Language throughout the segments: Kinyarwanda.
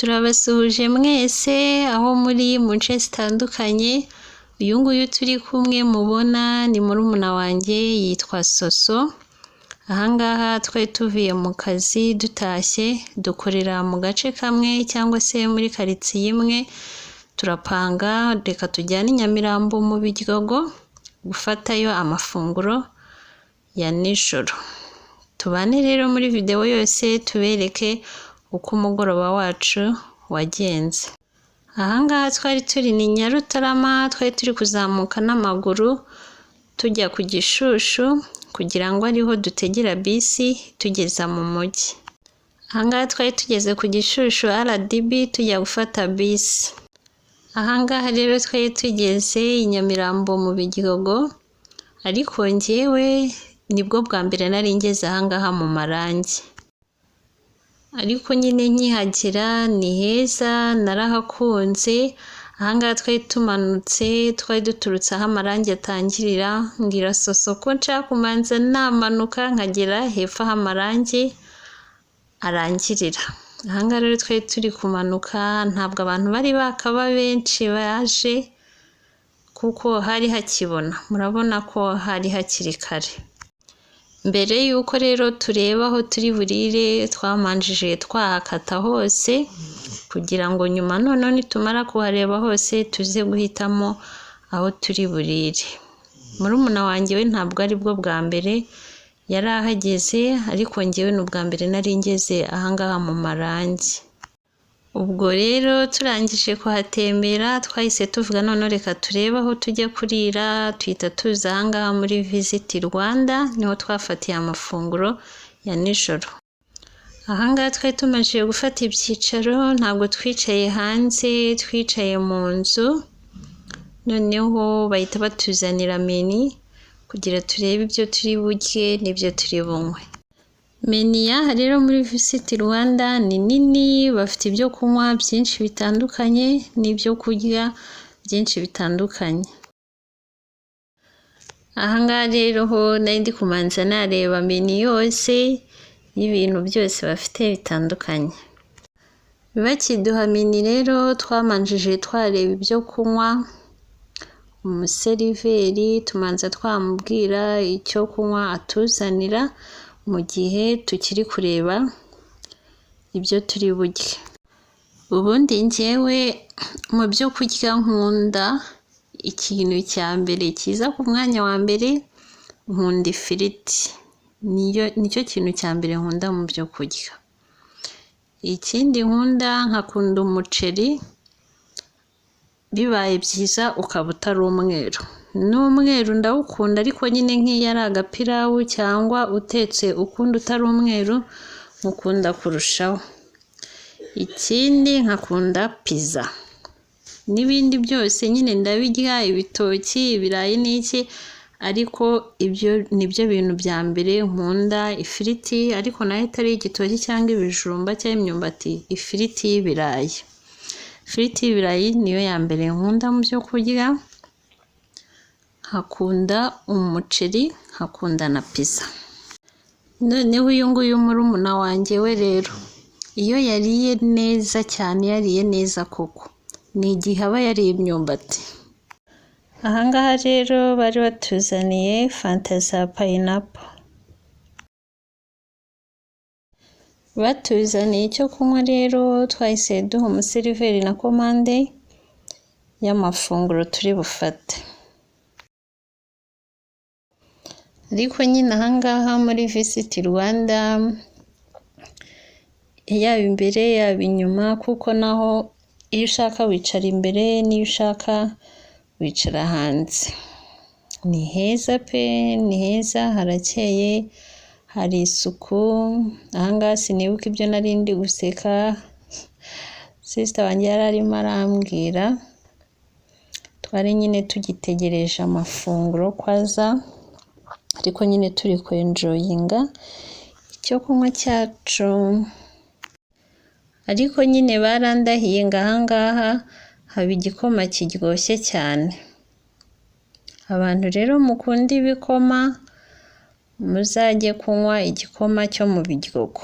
Turabasuhuje mwese aho muri mu nce zitandukanye, uyu nguyu turi kumwe mubona ni murumuna wanjye yitwa Soso, aha ngaha twari tuvuye mu kazi dutashye, dukorera mu gace kamwe cyangwa se muri karitsiye imwe, turapanga reka tujyane i Nyamirambo mu Biryogo gufatayo amafunguro ya nijoro. Tubane rero muri videwo yose tubereke uko umugoroba wacu wagenze. Aha ngaha twari turi ni Nyarutarama, twari turi kuzamuka n'amaguru tujya ku Gishushu kugira ngo ariho dutegera bisi itugeza mu mujyi. Aha ngaha twari tugeze ku Gishushu RDB tujya gufata bisi. Aha ngaha rero twari tugeze i Nyamirambo mu Biryogo, ariko njyewe nibwo bwa mbere nari ngeze aha ngaha mu Marangi. Ariko nyine nkihagera ni heza narahakunze, aha ngaha twari tumanutse twari duturutse aho amarangi atangirira, mbwira Soso ko nshaka kumanza namanuka nkagera hepfo aho amarangi arangirira. Aha ngaha rero twari turi kumanuka ntabwo abantu bari bakaba benshi baje kuko hari hakibona, murabona ko hari hakiri kare. Mbere y'uko rero tureba aho turi burire twamanjije twahakata hose kugira ngo nyuma noneho nitumara kuhareba hose tuze guhitamo aho turi burire. Murumuna wanjye we ntabwo aribwo bwa mbere yari ahageze ariko njyewe ni ubwa mbere nari ngeze aha ngaha mu Marangi. Ubwo rero turangije kuhatembera twahise tuvuga noneho reka turebe aho tujya kurira, tuhita tuza aha ngaha muri Visit Rwanda niho twafatiye amafunguro ya nijoro. Aha ngaha twari tumaze gufata ibyicaro ntabwo twicaye hanze twicaye mu nzu, noneho bahita batuzanira menu kugira turebe ibyo turi burye n'ibyo turi bunywe. Menu y'aha rero muri Visit Rwanda ni nini, bafite ibyo kunywa byinshi bitandukanye n'ibyo kurya byinshi bitandukanye. Aha ngaha rero ho nari ndi kumanza nareba menu yose y'ibintu byose bafite bitandukanye. Bakiduha menu rero twamanjije twareba ibyo kunywa, umuseriveri tumanza twamubwira icyo kunywa atuzanira mu gihe tukiri kureba ibyo turi burye. Ubundi njyewe mu byo kurya nkunda ikintu cya mbere kiza ku mwanya wa mbere nkunda ifiriti, nicyo kintu cya mbere nkunda mu byo kurya. Ikindi nkunda nkakunda umuceri, bibaye byiza ukaba utari umweru. N'umweru ndawukunda ariko nyine nk'iyo ari agapirawu cyangwa utetse ukundi utari umweru nkukunda kurushaho. Ikindi nkakunda pizza n'ibindi byose nyine ndabirya ibitoki, ibirayi n'iki ariko ibyo nibyo bintu bya mbere nkunda, ifiriti ariko nayo itari igitoki cyangwa ibijumba cyangwa imyumbati, ifiriti y'ibirayi. Ifiriti y'ibirayi niyo ya mbere nkunda mu byo kurya, nkakunda umuceri, nkakunda na pizza. Noneho uyu nguyu murumuna wanjye we rero iyo yariye neza cyane yariye neza koko ni igihe aba yariye imyumbati. Aha ngaha rero bari batuzaniye fanta za pineapple. Batuzaniye icyo kunywa rero twahise duha umuseriveri na komande y'amafunguro turi bufate. Ariko nyine aha ngaha muri Visit Rwanda yaba imbere yaba inyuma kuko naho iyo ushaka wicara imbere n'iyo ushaka wicara hanze. Ni heza pe ni heza harakeye hari isuku, aha ngaha sinibuka ibyo nari ndi guseka, sister wanjye yari arimo arambwira, twari nyine tugitegereje amafunguro ko aza ariko nyine turi kwenjoyinga icyo kunywa cyacu. Ariko nyine barandahiye ngo aha ngaha haba igikoma kiryoshye cyane. Abantu rero mukunda ibikoma muzajye kunywa igikoma cyo mu Biryogo.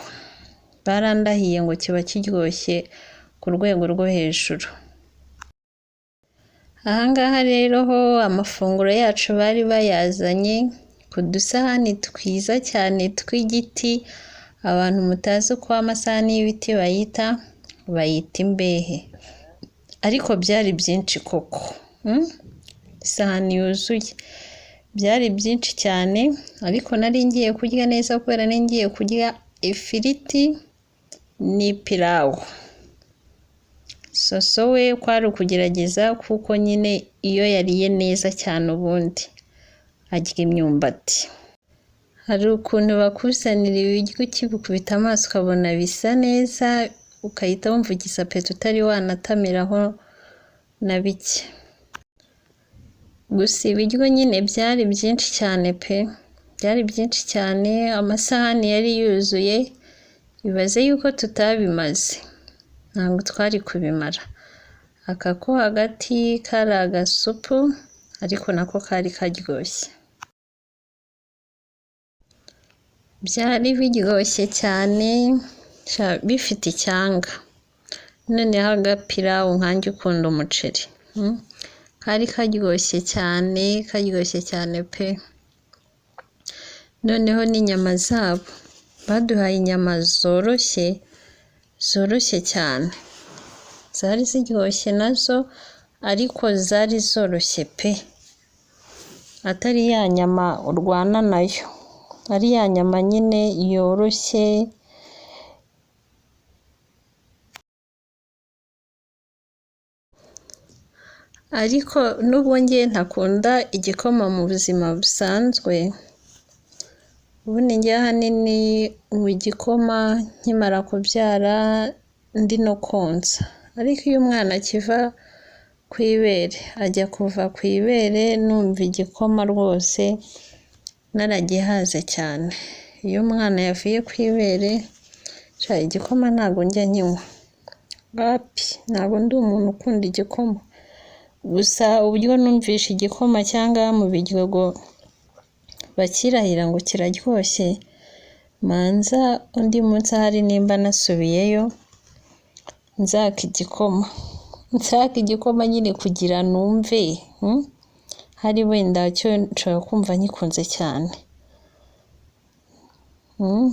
Barandahiye ngo kiba kiryoshye ku rwego rwo hejuru. Aha ngaha rero ho amafunguro yacu bari bayazanye ku dusahani twiza cyane tw'igiti, abantu mutazi uko amasahani y'ibiti bayita, bayita imbehe, ariko byari byinshi koko, isahani yuzuye, byari byinshi cyane, ariko nari ngiye kurya neza kubera nari ngiye kurya ifiriti n'ipirawu. Soso we kwari ukugerageza kuko nyine iyo yariye neza cyane ubundi arya imyumbati. Hari ukuntu bakuzanira ibiryo ukibikubita amaso ukabona bisa neza, ukahita wumva ugize apeti utari wanatamiraho na bike. Gusa ibiryo nyine byari byinshi cyane pe, byari byinshi cyane, amasahani yari yuzuye, ibaze yuko tutabimaze, ntabwo twari kubimara. Aka ko hagati kari agasupu ariko nako kari karyoshye. Byari biryoshye cyane, bifite icyanga. Noneho agapirawu nkanjye ukunda umuceri, kari karyoshye cyane, karyoshye cyane pe! Noneho n'inyama zabo, baduhaye inyama zoroshye, zoroshye cyane, zari ziryoshye nazo ariko zari zoroshye pe! Atari ya nyama urwana nayo, ari ya nyama nyine yoroshye. Ariko nubwo njye ntakunda igikoma mu buzima busanzwe, ubundi njye ahanini nywa igikoma nkimara kubyara ndi no konsa, ariko iyo umwana akiva ku ibere, ajya kuva ku ibere numva igikoma rwose naragihaze cyane. Iyo umwana yavuye ku ibere, sha igikoma ntabwo njya nkinywa, wapi ntabwo ndi umuntu ukunda igikoma. Gusa uburyo numvishe igikoma cyangwa mu Biryogo bakirahira ngo kiraryoshye, manza undi munsi ahari nimba nasubiyeyo nzaka igikoma, nzaka igikoma nyine kugira numve, hari wenda cyo nshobora kumva ngikunze cyane.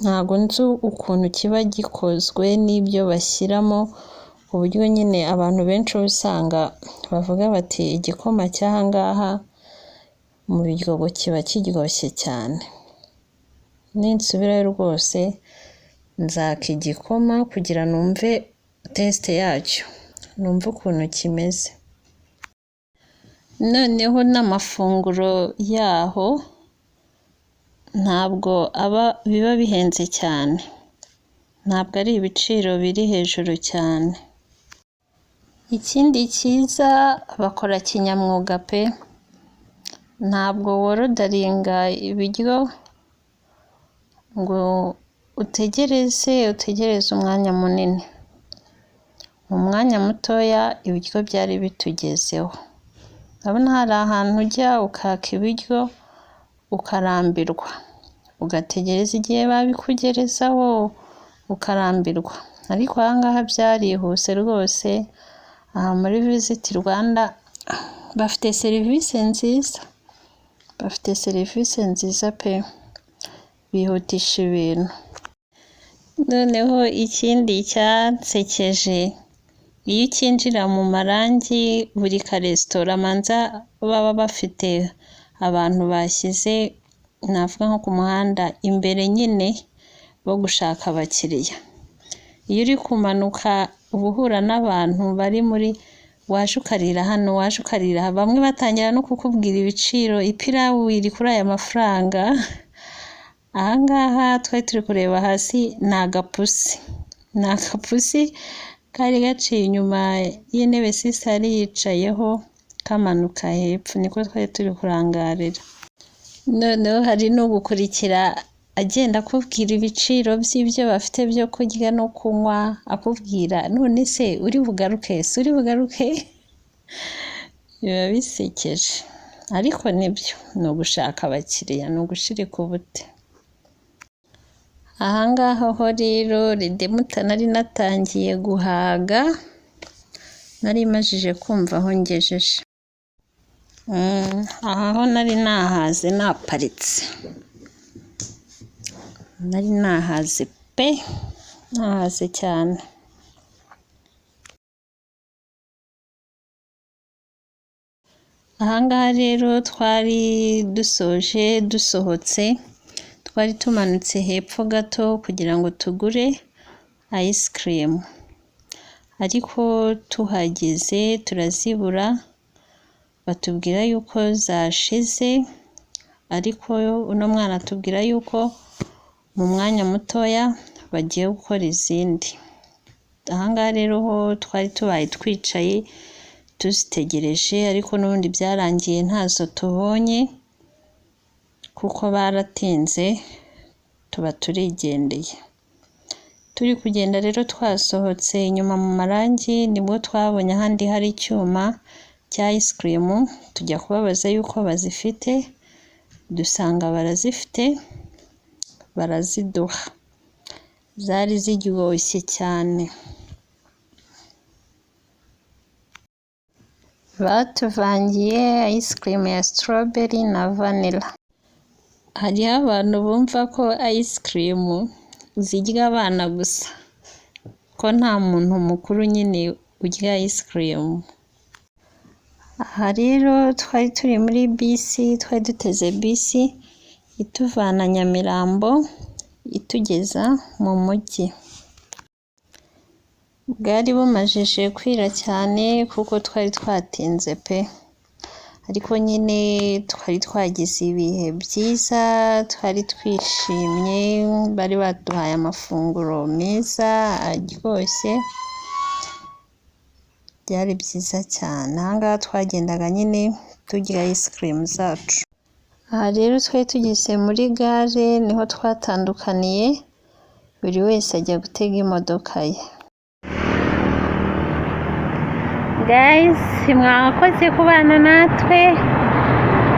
Ntabwo nzi ukuntu kiba gikozwe n'ibyo bashyiramo, ku buryo nyine abantu benshi uba usanga bavuga bati igikoma cy'aha ngaha mu Biryogo kiba kiryoshye cyane. Ninsubirayo rwose nzaka igikoma kugira numve taste yacyo, numve ukuntu kimeze. Noneho n'amafunguro yaho ntabwo aba biba bihenze cyane, ntabwo ari ibiciro biri hejuru cyane. Ikindi cyiza bakora kinyamwuga pe! Ntabwo worodaringa ibiryo ngo utegereze utegereze umwanya munini, mu mwanya mutoya ibiryo byari bitugezeho. Urabona hari ahantu ujya ukaka ibiryo ukarambirwa, ugategereza igihe babikugerezaho ukarambirwa, ariko aha ngaha byarihuse rwose, aha muri Visit Rwanda bafite serivisi nziza, bafite serivisi nziza pe! Bihutisha ibintu. Noneho ikindi cyansekeje, iyo ukinjira mu marangi buri karesitora manza baba bafite abantu bashyize navuga nko ku muhanda imbere nyine bo gushaka abakiriya. Iyo uri kumanuka uba uhura n'abantu bari muri waje ukarira hano, waje ukarira aha, bamwe batangira no kukubwira ibiciro, ipirawu iri kuri aya mafaranga. Aha ngaha twari turi kureba hasi ni agapusi, ni agapusi kari gaciye inyuma y'intebe sisita yari yicayeho kamanuka hepfo, niko twari turi kurangarira. Noneho hari n'ugukurikira agenda akubwira ibiciro by'ibyo bafite byo kurya no kunywa, akubwira none se uri bugaruke, se uri bugaruke? Biba bisekeje, ariko nibyo ni ugushaka abakiriya, ni ugushirika ubute. Aha ngaha ho rero redemuta nari natangiye guhaga, Nari majije kumva aho ngejeje. Aha ho nari nahaze naparitse, nari nahaze pe, nahaze cyane. Aha ngaha rero twari dusoje dusohotse, twari tumanutse hepfo gato kugira ngo tugure ice cream, ariko tuhageze turazibura, batubwira yuko zashize, ariko uno mwana atubwira yuko mu mwanya mutoya bagiye gukora izindi. Aha ngaha rero ho twari tubaye twicaye tuzitegereje, ariko n'ubundi byarangiye ntazo tubonye kuko baratinze, tuba turigendeye. Turi kugenda rero twasohotse inyuma mu marangi, nibwo twabonye ahandi hari icyuma cya ice cream, tujya kubabaza yuko bazifite, dusanga barazifite, baraziduha. Zari ziryoshye cyane. Batuvangiye ice cream ya strawberry na vanilla. Hariho abantu bumva ko ice cream zirya abana gusa, ko nta muntu mukuru nyine urya ice cream. Aha rero twari turi muri bisi, twari duteze bisi ituvana Nyamirambo itugeza mu mujyi. Bwari bumajije kwira cyane kuko twari twatinze pe, ariko nyine twari twagize ibihe byiza, twari twishimye, bari baduhaye amafunguro meza aryoshye, byari byiza cyane. Aha ngaha twagendaga nyine turya ice cream zacu. Aha rero twari tugeze muri gare, niho twatandukaniye, buri wese ajya gutega imodoka ye. Guys, mwakoze kubana natwe.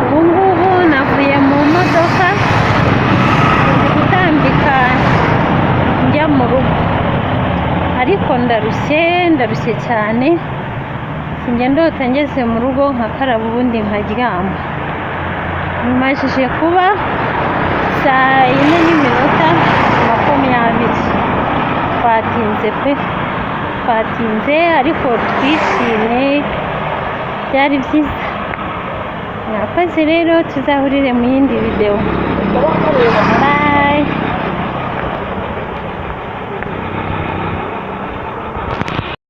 Ubu ngubu navuye mu modoka, ndi gutambika njya mu rugo, ariko ndarushye, ndarushye cyane. Sinjya ndota ngeze mu rugo nkakaraba ubundi nkaryama. Bimajije kuba 4:20. Twatinze pe, twatinze, ariko twishimye, byari byiza. Mwakoze rero, tuzahurire mu yindi videwo. Bye.